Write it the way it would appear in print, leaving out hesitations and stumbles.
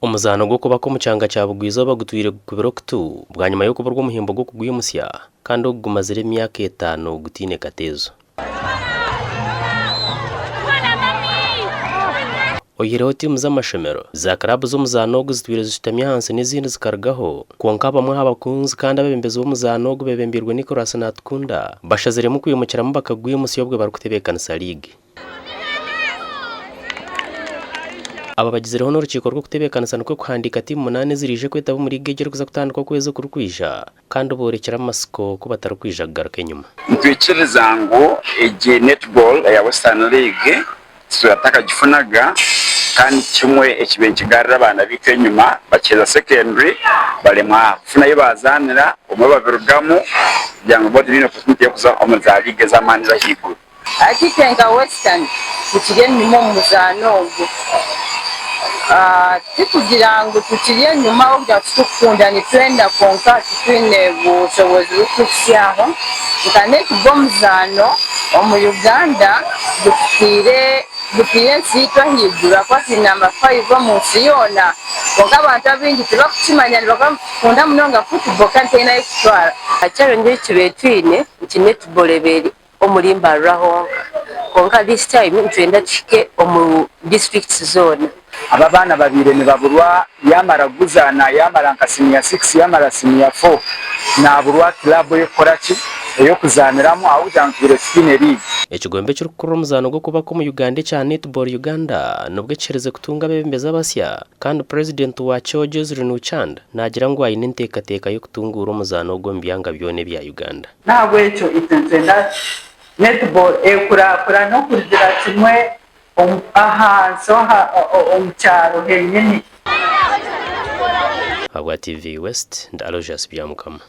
Omuzaano gw'okubaka omu kyanga kya Bugwa-izooba gutwire gukubire okutu bwanyima y'okuburwa omuhimbo gw'okugwimutsya kandi ogu gumazire emyaka etaano gutaine kateezo. Oyihireho tiimu z'amashomero, za kiraabu z'omuzaano ogu zitwire zishutami ahansi n'ezindi zikarugaho. Kwonka abamwe aha bakunzi kandi abeebembezi b'omuzaano ogu beebembeirwe Nicholas Natukunda bashaziremu kwimukiramu bakagwimutsya obwe barikutebeekanisa liigi. Aba bagizireho n'orukiiko rw'okutebeekanisa nikwo kuhandiika tiimu munaana eziraije kwetaba omu liigi egi erikuza kutandika okwezi okurikwija kandi boorekire amatsiko ku batarikwija kugaruka enyima. Nitwikiriza ngu egi netball eya Western League titwatakagifunaga kandi kimwe ekibaire nikigarura abaana baitu enyima bakiheza secondary baremwa kufuna ahu bazaanira obumwe babirugamu kugira ngu bo tibaine opportunity y'okuza omu za league ez'amaani ez'ahaiguru. Hati itwe nka Western tukiri enyima omu muzaano ogu. Tikugira ngu tukiri enyima ahabw'okugira ngu titukukunda nitwenda kwonka titwine bushobozi burikutuhitsya aho. Nka netball omuzaano omu Uganda gutaire ensi yaitu ahaiguru ahakuba turi namba five omu nsi yoona kwonka abantu abaingi tibakukimanya nibakunda munonga football kandi teine ahu erikututwara. Challenge ei tubaire twine nti netball ebaire omuri Mbarara honka kwonka this time nitwenda tuhike omu districts zoona. Aba abaana babaire nibaburwa yamara kuguzaana yamara nka siniya sikisi yamara siniya fo naburwa club eyokukora ki eyokuzaaniramu ahabw'okugira ngu tubaire tutaine league. Ekigombe ekirikukurira omuzaano gw'okubaka omu Uganda ekya Netball Uganda nibwo kiherize kutunga abeebembezi abasya kandi Purezidenti waakyo Joseline Ochanda naagira ngu aine enteekateeka y'okutunguura omuzaano ogu omu byanga byona ebya Uganda. N'ahabw'ekyo itwe nitwenda netball ekurakurane okurugira kimwe ahansi omu kyaro henyini. Ahabwa TV West, ndi Aloysius Byamukama.